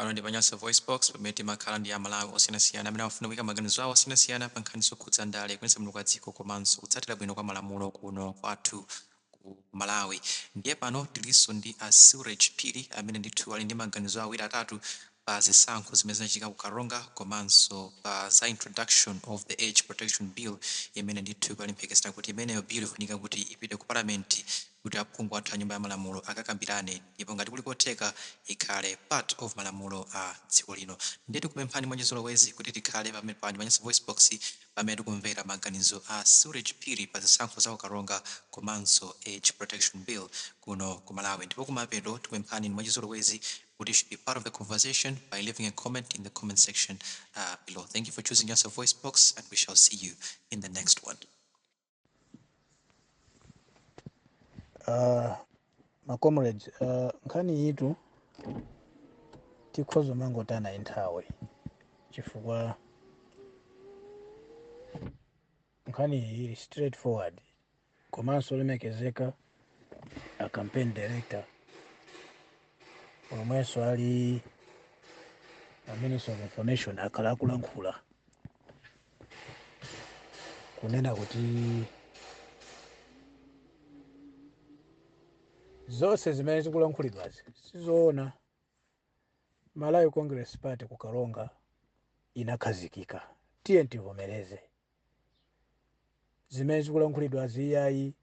Pano ndi pa Nyasa VoiceBox, pamene timakhala ndi Amalawi osiyanasiyana amene amafuna kuika maganizo awo osiyanasiyana pa nkhani zokhudza ndale, kuyendetsa bwino kwa dziko komanso kutsatira bwino kwa malamulo kuno kwathu ku Malawi. Ndiye pano tilinso ndi a Suresh Phiri amene ndithu ali ndi maganizo awiri atatu pa zisankho zimene zinachitika ku Karonga komanso pa za introduction of the Age Protection Bill, imene ndithu pali mphekesera kuti imeneyo bill ifunika kuti ipite ku Parliament kuti aphungu athu a Nyumba ya Malamulo akakambirane, ndipo ngati kuli kotheka ikhale part of malamulo a dziko lino. Ndiye tikupemphani mwachizolowezi kuti tikhale pamene pa Nyasa VoiceBox pamene tikumvera maganizo a Suresh Phiri pa zisankho za ku Karonga komanso Age Protection Bill kuno ku Malawi. Ndipo kumapeto tikupemphani mwachizolowezi kuti you should be part of the conversation by leaving a comment in the comment section below. Thank you for choosing Nyasa VoiceBox, and we shall see you in the next one. Ma comrades, nkhani yitu tikhoza mangotaya nthawi chifukwa nkhani iyi ili straightforward, komanso olemekezeka a campaign director omwenso ali a Minister of Information akhala akulankhula kunena kuti zonse zimene zikulankhulidwazi sizoona. Malawi Congress Party ku Karonga inakhazikika, tiye tivomereze zimene zikulankhulidwazi. Iyayi,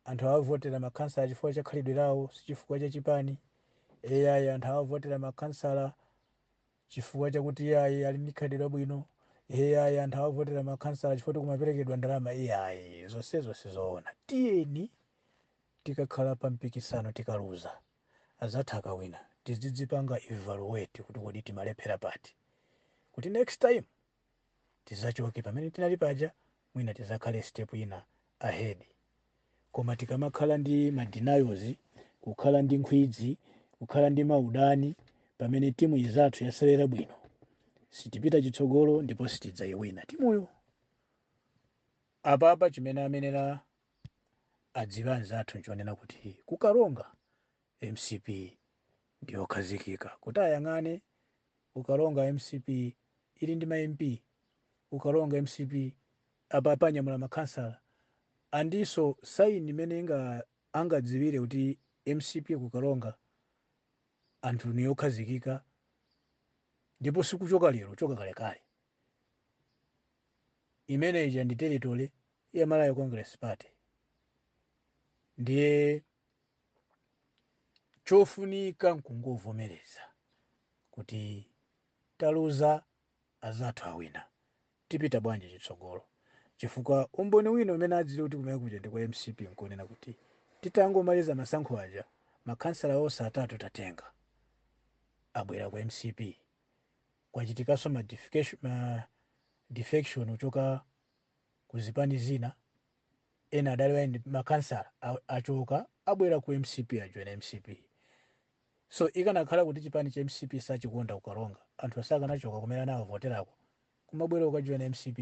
anthu awavotera makhansala chifukwa cha khalidwe lawo, si chifukwa cha chipani. Iyayi, anthu awavotera makhansala chifukwa chakuti iyayi, ali ndi khalidwe labwino. Iyayi, anthu awavotera makhansala chifukwa kumaperekedwa ndalama. Iyayi, zonsezo sizoona. Tiyeni tikakhala pa mpikisano, tikaluza, azathu akawina, tizidzipanga evaluate kuti kodi timalephera pati, kuti next time tizachoke pamene tinali paja, mwina tizakhale step ina ahead. Koma tikamakhala ndi ma denials, kukhala ndi nkhwidzi, kukhala ndi maudani pamene timu izathu yasewera bwino, sitipita chitsogolo ndipo sitidzayiwina timuyo. Apapa chimene amenera adziwe anzathu nchonena kuti kuKaronga MCP ndiyokhazikika. Kuti ayang'ane kuKaronga, MCP ili ndi ma MP. KuKaronga MCP apa anyamula makhansala. Andiso sign imene angadziwire kuti MCP kuKaronga anthu niyokhazikika, ndipo sikuchoka lero, choka kalekale, imene ija ndi territory ya Malawi Congress Party. Ndiye chofunika nkungovomereza kuti taluza, azathu awina, tipita bwanji chitsogolo? Chifukwa umboni wina umene adziwe kuti kumene kuja ndi kwa MCP nkunena kuti titangomaliza masankho aja, makhansala onse atatu tatenga abwera ku MCP. Kwachitikanso ma defection kuchoka ku zipani zina. Ena adali ndi makhansala achoka, abwera ku MCP, ajoina MCP. So ikanakhala kuti chipani cha MCP sachikonda kuKaronga, anthu asakanachoka kumene anawavoterako kumabwera kukajoina MCP.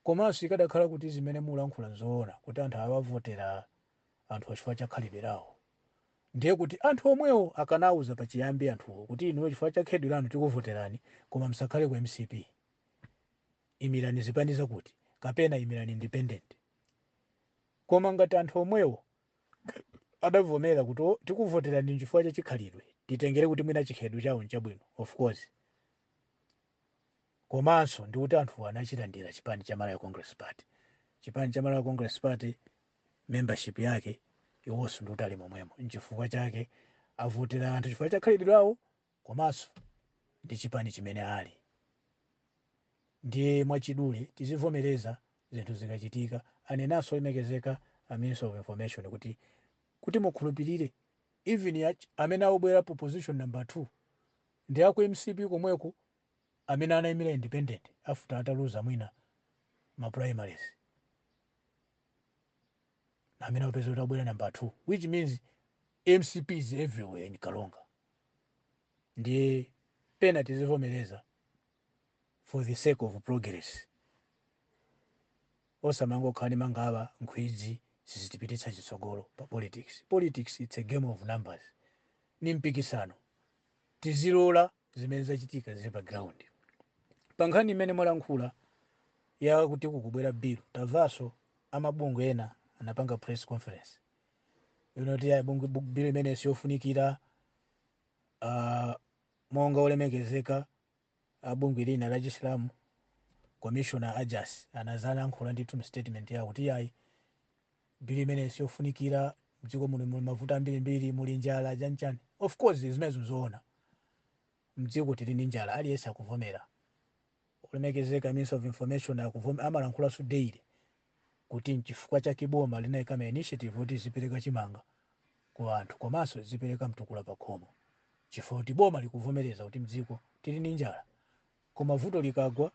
Komanso ikadakhala kuti zimene mulankhula nzoona, kuti anthu awavotera anthu chifukwa cha khalidwe lawo, ndiye kuti anthu omwewo akanauza pachiyambi anthuwo kuti inuyo chifukwa cha khalidwe lanu tikuvoterani, koma msakhale ku MCP, imirani zipani zakuti kapena imirani independent. Koma ngati anthu omwewo adavomera kuti, "Oh, tikuvoterani chifukwa cha chikhalidwe," titengere kuti mwina chikhalidwe chawo nchabwino, of course, komanso ndikuti anthu anachilandira chipani cha Malawi Congress Party. Chipani cha Malawi Congress Party membership yake iwonso ndikuti ali momwemo. Nchifukwa chake avotera anthu chifukwa cha khalidwe lawo komanso ndi chipani chimene ali. Ndiye mwachidule tizivomereza zinthu zikachitika. Anenanso olemekezeka a Minister of Information kuti mukhulupirire, even amene akubwera po position number 2 ndi aku MCP komweko, amene anayimira independent after ataluza mwina ma primaries, amene akupeza kuti abwera number 2, which means MCP is everywhere in Karonga. Ndiye pena tizivomereza for the sake of progress, osamangokhala ndi mangawa, nkhwidzi, sizitipititsa chitsogolo pa politics. Politics, it's a game of numbers, ni mpikisano. Tizilola zimene zachitika zili pa ground. Pa nkhani imene mwalankhula yakuti kukubwera bill, tamvanso amabungwe ena anapanga press conference inoti ayi, bungwe bill imene siyofunikira. Monga olemekezeka abungwe lina la Chisilamu, Commissioner Ajas, anazalankhula ndithu mu statement yawo kuti ayi, bill imene siyofunikira, mdziko muno muli mavuto ambirimbiri, muli njala, chanchani. Of course zimenezo nzoona, mdziko tili ndi njala, aliyense akuvomera. Olemekezeka Minister of Information akuvomera, amalankhulaso daily kuti nchifukwa chake boma linayika ma initiative kuti zipereka chimanga ku anthu komanso zipereka mtukula pa khomo, chifukwa kuti boma likuvomereza kuti mdziko tili ndi njala. Koma vuto likagwa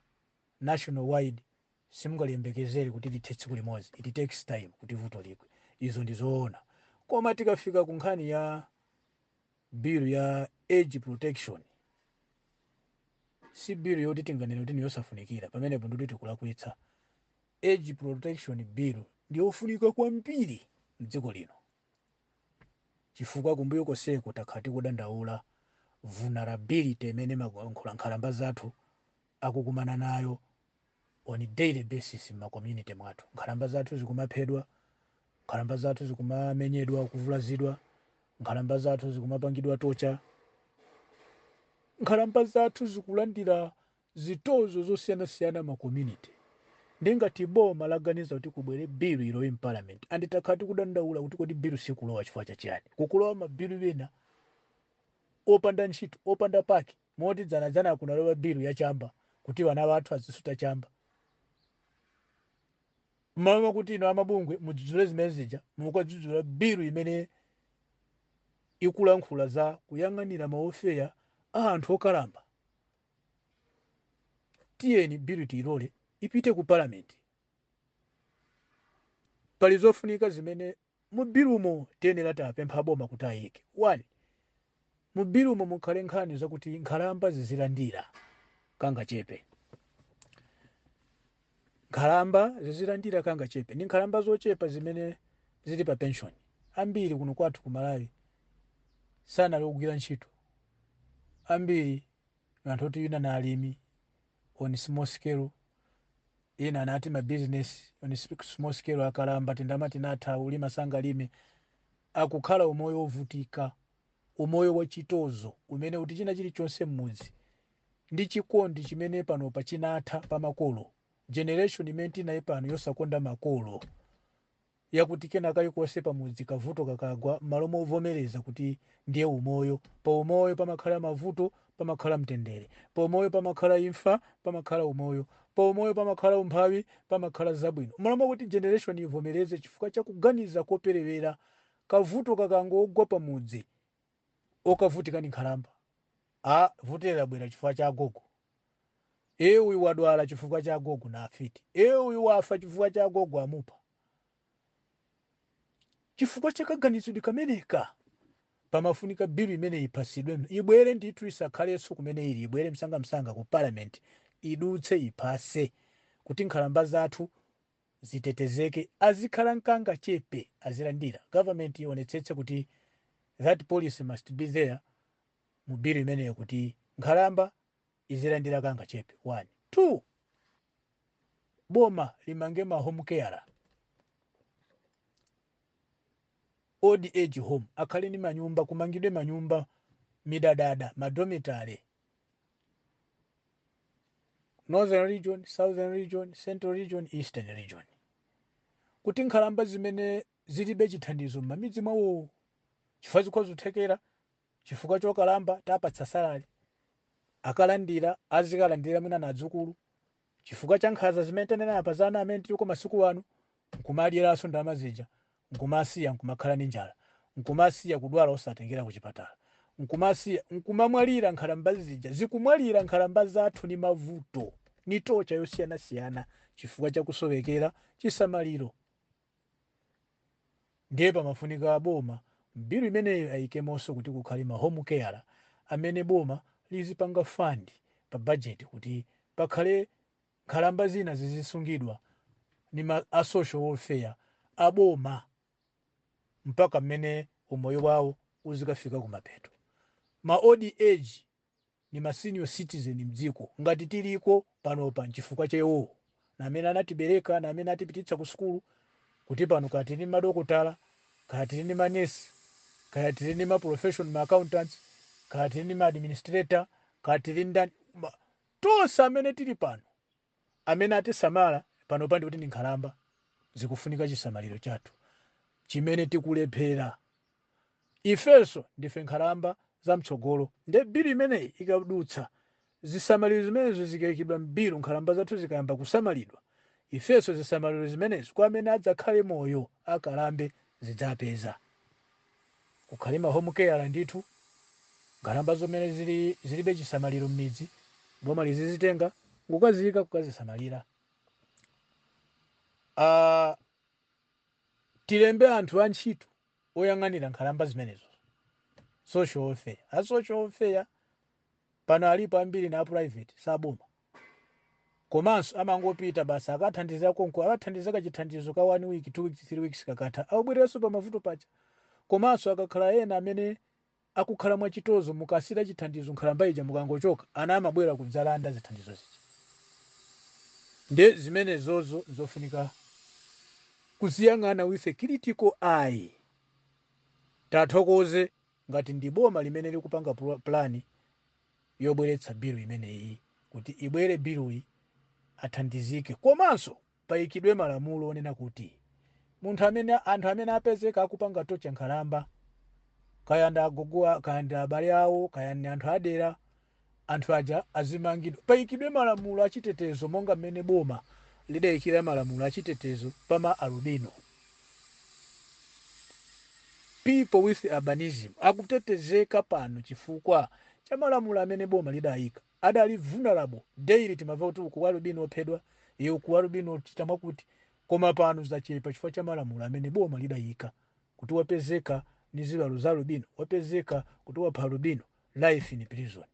national wide, simungaliyembekezere kuti lithe tsiku limodzi, it takes time kuti vuto ligwe. Izo ndizoona. Koma tikafika ku nkhani ya bill ya age protection, si bill yoti tinganene kuti niyosafunikira. Pamenepo ndikuti tikulakwitsa. Age protection bill ndiyofunika kwambiri mdziko lino, chifukwa kumbuyo konseko takhala tikudandaula vulnerability imene nkhalamba zathu akukumana nayo on daily basis m'ma community mwathu. Nkhalamba zathu zikumaphedwa, nkhalamba zathu zikumamenyedwa, kuvulazidwa, nkhalamba zathu zikumapangidwa torture, nkhalamba zathu zikulandira zitozo zosiyanasiyana ma community. Ndingati boma laganiza kuti kubwere bill ilo in parliament, and takhala tikudandaula kuti kodi bill sikulowa chifukwa chachiyani? Kukulowa mabilu ena opanda ntchito, opanda pake, moti dzanadzana kunalowa bill yachamba kuti vana vathu azisuta chamba. Mmalo kuti ino amabungwe mudzudzule zimene zija, mukadzudzula bill imene ikulankhula za kuyang'anira ma welfare a anthu okalamba. Tiyeni bill tiyilole ipite ku parliament. Pali zofunika zimene mu bilumo tiyenera tapempha boma kuti ayike. One, mu bilumo mukhale nkhani zakuti nkhalamba zizilandira kangachepe, nkhalamba zizilandira kangachepe. Ndi nkhalamba zochepa zimene zili pa pension. Ambiri kuno kwathu ku Malawi sanali kugwira ntchito, ambiri anthu oti ina na alimi on small scale, ina anati ma business on small scale. Akalamba, tindama tinatha ulima sangalime, akukhala umoyo wovutika, umoyo wachitozo umene kuti china chilichonse mmudzi ndi chikondi chimene panopa chinatha pa makolo. Generation imene tinayi pano yosakonda makolo, yakuti kena kalikonse pamudzi kavuto kakagwa, m'malo movomereza kuti ndiye umoyo, pa umoyo pamakhala mavuto, pamakhala mtendere, pa umoyo pamakhala imfa, pamakhala umoyo, pa umoyo pamakhala umphawi, pamakhala zabwino, m'malo mokuti generation ivomereze, chifukwa chakuganiza koperewera, kavuto kakangogwa pamudzi okavutika ndi nkhalamba. A vuto labwera chifukwa cha agogo, e uyu wadwala chifukwa cha agogo na afiti, e uyu wafa chifukwa cha agogo amupha. Chifukwa chakaganizidwe kameneka, pamafunika bill imene ipasidwe, ibwere ndithu, isakhalenso kumene ili, ibwere msangamsanga ku parliament, idutse, ipase kuti nkhalamba zathu zitetezeke, azikhala mkanga chepe azilandira. Government ionetsetse kuti that policy must be there mu bill imeneyo, kuti nkhalamba izilandira kanga chepe. One, two, boma limange ma home care, old age home, akhale ndi manyumba, kumangidwe manyumba midadada, ma dormitory, Northern Region, Southern Region, Central Region, Eastern Region, kuti nkhalamba zimene zilibe chithandizo m'mamidzi mwawo, chifukwa zikhoza kuthekera chifukwa chokalamba tapatsa salary, akalandira, azikalandira mwina na adzukulu, chifukwa cha nkhanza zimene tanena apa za ana amene tiliko masiku ano, nkumadyeranso ndalama zija, nkumasiya nkumakhala ndi njala, nkumasiya kudwala osatengera kuchipatala, nkumasiya nkumamwalira. Nkhalamba zija zikumwalira, nkhalamba zathu, ni mavuto ni torture yosiyanasiyana chifukwa chakusowekera chisamaliro. Ndiye pamafunika boma bill imeneyo ayikemonso kuti kukhale ma home care amene boma lizipanga fund pa budget, kuti pakhale nkhalamba zina zizisungidwa ni ma a social welfare aboma mpaka mmene umoyo wawo uzikafika kumapeto. Ma old age Ni ma senior citizen mdziko. Ngati tiliko panopa nchifukwa cha iwowo, na amene anatibereka, na amene atipititsa ku sukulu, kuti pano kaya tili ndi madokotala, kaya tili ndi manesi, kaya tili ndi ma professional, ma accountants, kaya tili ndi ma administrator, kaya tili ndani, tonse amene tili pano, amene atisamala panopa ndikuti ndi nkhalamba, zikufunika chisamaliro chathu chimene tikulephera. Ifenso ndife nkhalamba zamtsogolo. Nde bill imeneyi ikadutsa, zisamaliro zimenezo zikayikidwa m'bill, nkhalamba zathu zikayamba kusamalidwa, ifenso zisamaliro zimenezo, kwa amene adzakhale moyo akalambe, zidzapeza. Kukhale ma home care ndithu. Nkhalamba zomene zilibe chisamaliro m'midzi, boma lizizitenga nkukaziyika kukazisamalira. Tilembe anthu antchito oyang'anira nkhalamba zimenezo, social welfare. A social welfare pano alipo ambiri na a private, saboma, komanso amangopita basi, akathandiza konko, akathandiza kachithandizo ka 1 week, 2 weeks, 3 weeks, kakatha akubwereranso pa mavuto paja. Komanso akakhala ena amene akukhala mwachitozo, mukasira chithandizo nkhalamba ija, mukangochoka ana amabwera kudzalanda zithandizo zija. Nde zimenezozo zofunika kuziyang'ana with a critical eye. Tathokoze ngati ndi boma limene likupanga plan yobweretsa bill imeneyi, kuti ibwere bill athandizike, komanso payikidwe malamulo onena kuti munthu amene, anthu amene apezeka akupanga torture nkhalamba, kaya ndi agogo, kaya ndi abale awo, kaya ndi anthu adera, anthu aja azimangidwa. Payikidwe malamulo achitetezo monga mmene boma lidayikira malamulo achitetezo pama alubino. People with albinism akutetezeka pano chifukwa cha malamulo amene boma lidayika. Adali vulnerable. Daily timamva kuti uku alubino ophedwa, iye uku alubino ochita mwakuti, koma pano zachepa chifukwa cha malamulo amene boma lidayika kuti wapezeka ndi ziwalo za alubino, wapezeka kuti wapha alubino, life in prison.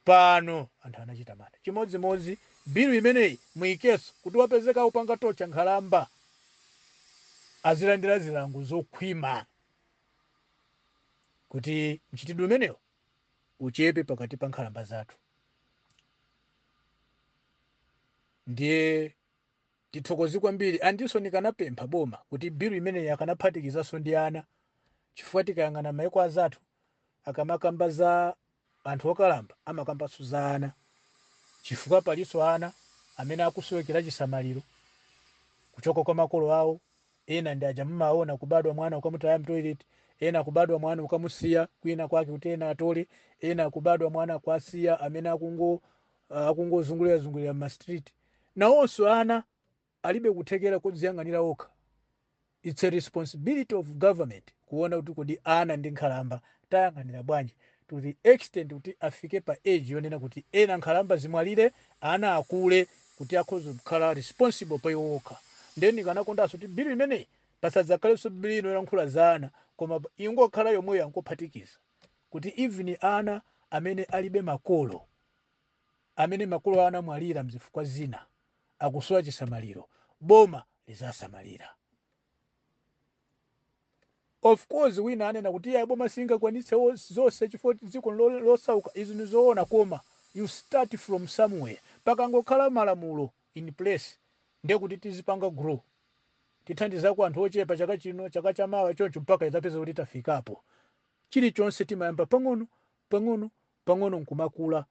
Pano anthu anachita mantha. Chimodzimodzi bill imeneyi muyikenso kuti wapezeka upanga torture nkhalamba azilandira zilango zokhwima, kuti mchitidwe umenewo uchepe pakati pa nkhalamba zathu. Ndiye tithokoze kwambiri. Andinso ndikanapempha boma kuti bill imeneyi akanaphatikizanso ndi ana, chifukwa tikayang'ana maiko azathu, akamakamba za anthu okalamba amakambanso za ana, chifukwa palinso ana amene akusowekera chisamaliro kuchoka kwa makolo awo. Ena ndi aja mumaona kubadwa mwana ukamutaya mtoilet, ena kubadwa mwana ukamusiya kwina kwake kuti ena atole, ena kubadwa mwana kwasiya amene akungozungulira zungulira m'ma street. Nawonso ana alibe kuthekera kodziyang'anira okha. It's a responsibility of government kuona kuti kodi ana ndi nkhalamba tayang'anira bwanji, to the extent kuti afike pa age yonena kuti ena nkhalamba zimwalire, ana akule kuti akhoza kukhala responsible pa iwo okha. Then ndikanakondanso kuti bill imeneyi pasadzakhalenso bill ino yolankhula za ana, koma ingokhala yomweyo, yangophatikiza kuti even ana amene alibe makolo, amene makolo ana amwalira mzifukwa zina, akusowa chisamaliro, boma lizasamalira. Of course wina anena kuti iye boma singakwanitse zonse chifukwa dziko losauka. Izi ndi zoona, koma you start from somewhere. Pakangokhala malamulo in place, ndiye kuti tizipanga grow, tithandizako anthu ochepa chaka chino, chaka chamawa choncho, mpaka idzapeza kuti tafikapo. Chilichonse timayamba pang'ono pang'ono pang'ono nkumakula.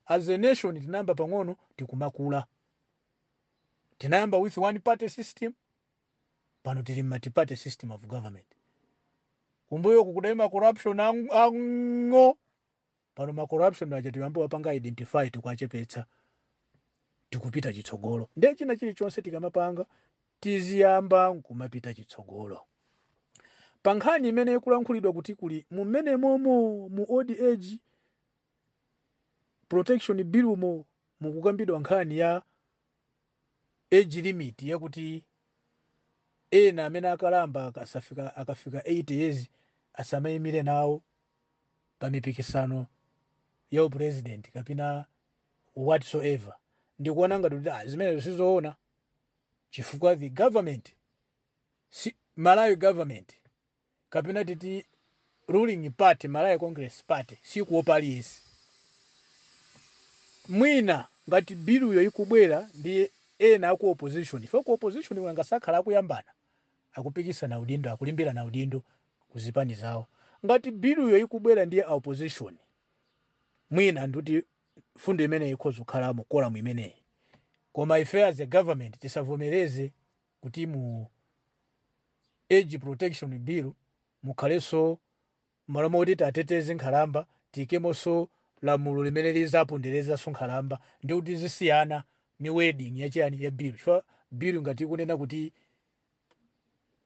As a nation tinayamba pang'ono, tikumakula. Tinayamba with one party system, pano tili multi-party system of government. Kumbuyo kukudai ma corruption ang'o, pano ma corruption aja tiyambe wapanga identify, tikuachepetsa, tikupita chitsogolo. Ndiye china chilichonse tikamapanga tiziyamba nkumapita chitsogolo. Pa nkhani imene ikulankhulidwa kuti kuli mumene momo mu Old Age Protection Bill mo mukukambidwa nkhani ya age limit, yakuti ena amene akalamba akafika 80 years asamayimire nawo pa mipikisano ya upresident kapena whatsoever, ndikuona ngati kuti zimenezo sizoona, chifukwa the government, si, Malawi government kapena titi Ruling party, Malawi Congress Party, sikuopa aliyense. Mwina ngati biluyo ikubwera ndi ena aku opposition, ife ku opposition wangasakhala akuyambana, akupikisana udindo, akulimbirana udindo kuzipani zawo. Ngati biluyo ikubwera ndi a opposition, mwina ndikuti fundo imeneyi ikhoza kukhalamo, column imeneyi. Koma ife as a government tisavomereze kuti mu Age Protection Bill mukhalenso, malo moti tateteze nkhalamba, tiyikemonso lamulo limene lizaponderezanso nkhalamba. Ndi kuti zisiyana ni wording yachiyani ya bill, chifukwa bill ngati ikunena kuti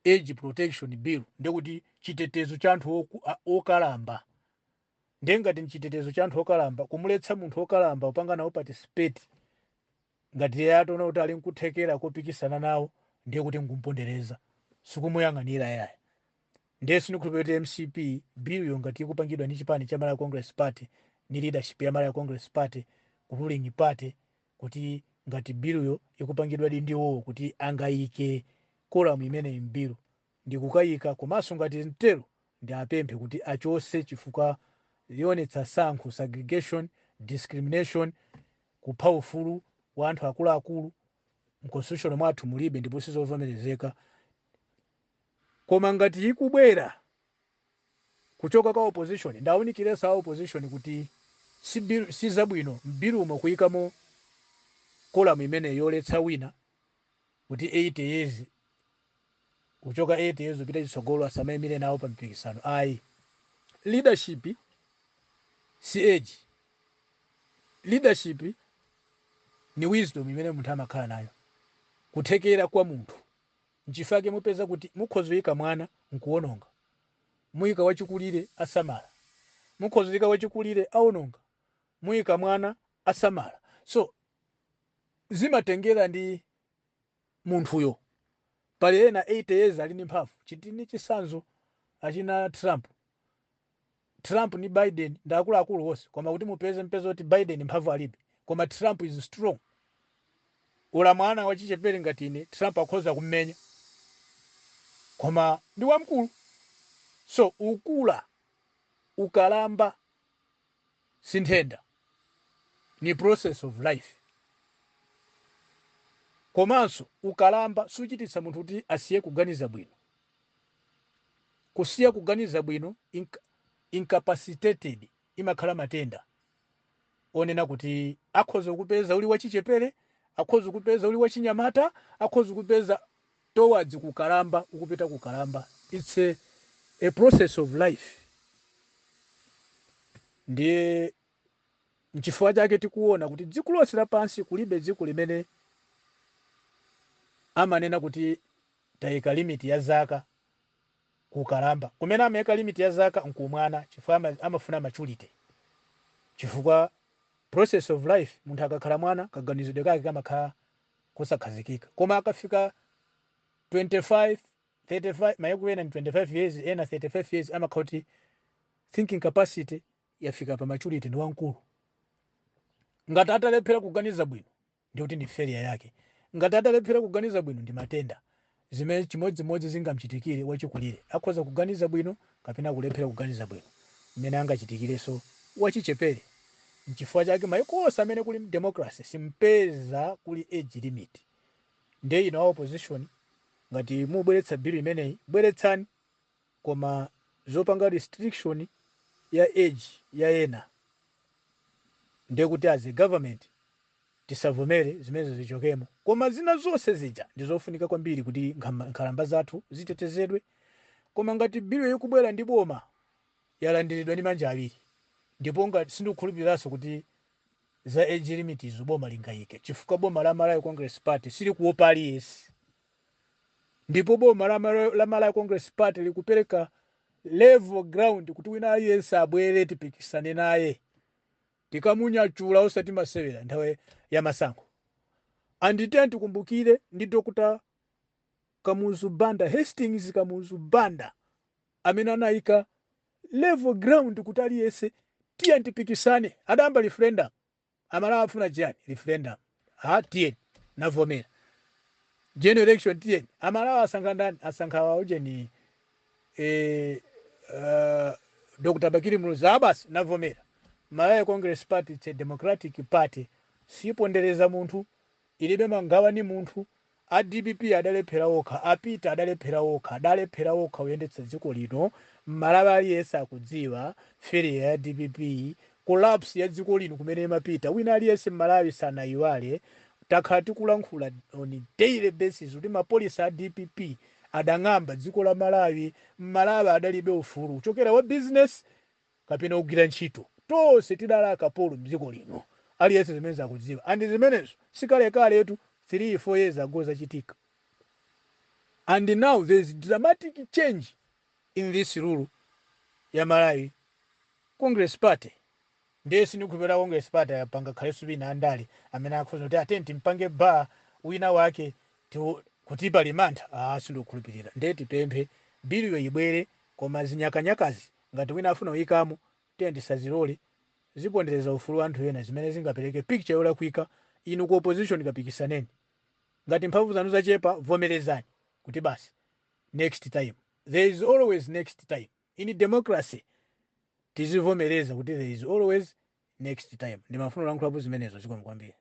Age Protection Bill, ndikuti chitetezo cha anthu okalamba. Ndiye ngati mchitetezo cha anthu okalamba, kumuletsa munthu okalamba kupanga nawo participate ngati iye ataona kuti ali nkuthekera kopikisana nawo, ndiye kuti nkumpondereza, sikumuyang'anira yaya. Ndiye sindikhulupirira kuti MCP bill yo ngati ikupangidwa ndi chipani cha Malawi Congress Party, ni leadership ya Malawi Congress Party ku ruling party, kuti ngati bill yo ikupangidwa ndi iwowo, kuti angayike column imeneyi m'bill, ndikukayika. Komanso ngati mtero, ndi apemphe kuti achose, chifukwa lionetsa sankho, segregation, discrimination, kupha ufulu wa anthu akuluakulu. Mconstitution mwathu mulibe ndipo sizovomerezeka. Koma ngati ikubwera kuchoka kwa opposition, ndawunikirenso a opposition kuti si zabwino m'bill umo kuyikamo column imene yoletsa wina kuti 80 years, kuchoka 80 years kupita chitsogolo, asamayimire nawo pa mpikisano. Ayi, leadership si age, leadership ni wisdom imene munthu amakhala nayo, kuthekera kwa munthu. Nchifake mupeza kuti mukhoza kuyika mwana nkuwononga, muyika wachikulire asamala, mukhoza kuyika wachikulire awononga, muyika mwana asamala. So zimatengera ndi munthuyo. Pali ena 80 years ali ndi mphamvu. Chitini chisanzo achina Trump. Trump ni Biden ndi akuluakulu onse, koma kuti mupeze, mpeze kuti Biden mphamvu alibe, koma Trump is strong. Ula mwana wachichepere ngati ine, Trump akhoza kummenya, koma ndi wamkulu. So ukula, ukalamba si nthenda, ni process of life. Komanso ukalamba suchititsa munthu kuti asiye kuganiza bwino. Kusiya kuganiza bwino, incapacitated, imakhala matenda onena kuti akhoza kupeza uli wachichepere, akhoza kupeza uli wachinyamata, akhoza kupeza towards kukalamba, ukupita kukalamba. It's a process of life. Ndiye nchifukwa chake tikuona kuti dziko lonse lapansi kulibe dziko limene amanena kuti tayika limit ya zaka kukalamba. Kumene amayika limit ya zaka nkumwana, chifukwa amafuna maturity, chifukwa process of life, munthu akakhala mwana kaganizidwe kake kamakhala kosakhazikika, koma akafika 25, 35, mayiko ena ni 25 years, ena 35 years, amakhala kuti thinking capacity yafika pa maturity, ndi wamkulu. Ngati atalephera kuganiza bwino, ndikuti ndi failure yake. Ngati atalephera kuganiza bwino, ndi matenda. Zimene chimodzimodzi zingamchitikire wachikulire, akhoza kuganiza bwino kapena kulephera kuganiza bwino mmene angachitikirenso wachichepere. Nchifukwa chake mayiko onse amene kuli democracy simpeza kuli age limit. Ndiye ino a opposition, ngati mubweretsa bill imeneyi, bweretsani, koma zopanga restriction ya age ya ena, ndiye kuti as a government tisavomere, zimenezo zichokemo. Koma zina zonse zija ndizofunika kwambiri kuti nkhalamba zathu zitetezedwe. Koma ngati bill ikubwera ndi boma, yalandiridwa ndi manja awiri. Ndipo ngati sindikukhulupiriranso kuti za age limit izo boma lingayike, chifukwa boma la Malawi Congress Party silikuopa aliyense, ndipo boma la Malawi Congress Party likupereka level ground kuti wina aliyense abwere tipikisane naye, tikamunyachula osati masewera nthawi ya masankho. Anditiye tikumbukire ndi Dr Kamuzu Banda, Hastings Kamuzu Banda, amene anayika level ground kuti aliyense tiye tipikisane. Adayamba referendum. Amalawi afuna chiyani? Referendum. Ha, tiyeni, navomera. General election, tiyeni. Amalawi asankha ndani? Asankha ujeni, Dr Bakili Muluzi abasi navomera. Malawi Congress Party, it's a democratic party, sipondereza munthu, ilibe mangawa ni munthu. A DPP adalephera okha, apita adalephera okha, adalephera okha kuyendetsa dziko lino. Mmalawi aliyense akudziwa failure ya DPP, collapse ya dziko lino kumene imapita. Wina aliyense Mmalawi sanayiwale, takhala tikulankhula on daily basis kuti ma policies a DPP adang'amba dziko la Malawi. Mmalawi adalibe ufulu kuchokera wa business kapena kugwira ntchito, tonse tidali akapolo mdziko lino. Aliyense zimene zakudziwa, and zimenezo sikalekaletu, 3 4 years ago zachitika. And now there is dramatic change in this rule ya Malawi Congress Party. Ndiye sindikukhulupirira Congress Party yapanga khalenso wina andale amene akhoza kuti atenti mpange bar wina wake kuti pali mantha. Ah, sindikukhulupirira. Ndiye tipemphe biliyo ibwere, koma zinyakanyakazi ngati wina afuna kuyikamo, tiye tisazilole zipondereza ufulu wa anthu ena zimene zingapereke picture yolakwika. Inu ku opposition kapikisaneni, ngati mphamvu zanu zachepa, vomerezani kuti basi, next time. There is always next time in democracy. Tizivomereza kuti there is always next time. Ndimafuna kulankhulapo zimenezo. Zikomo kwambiri.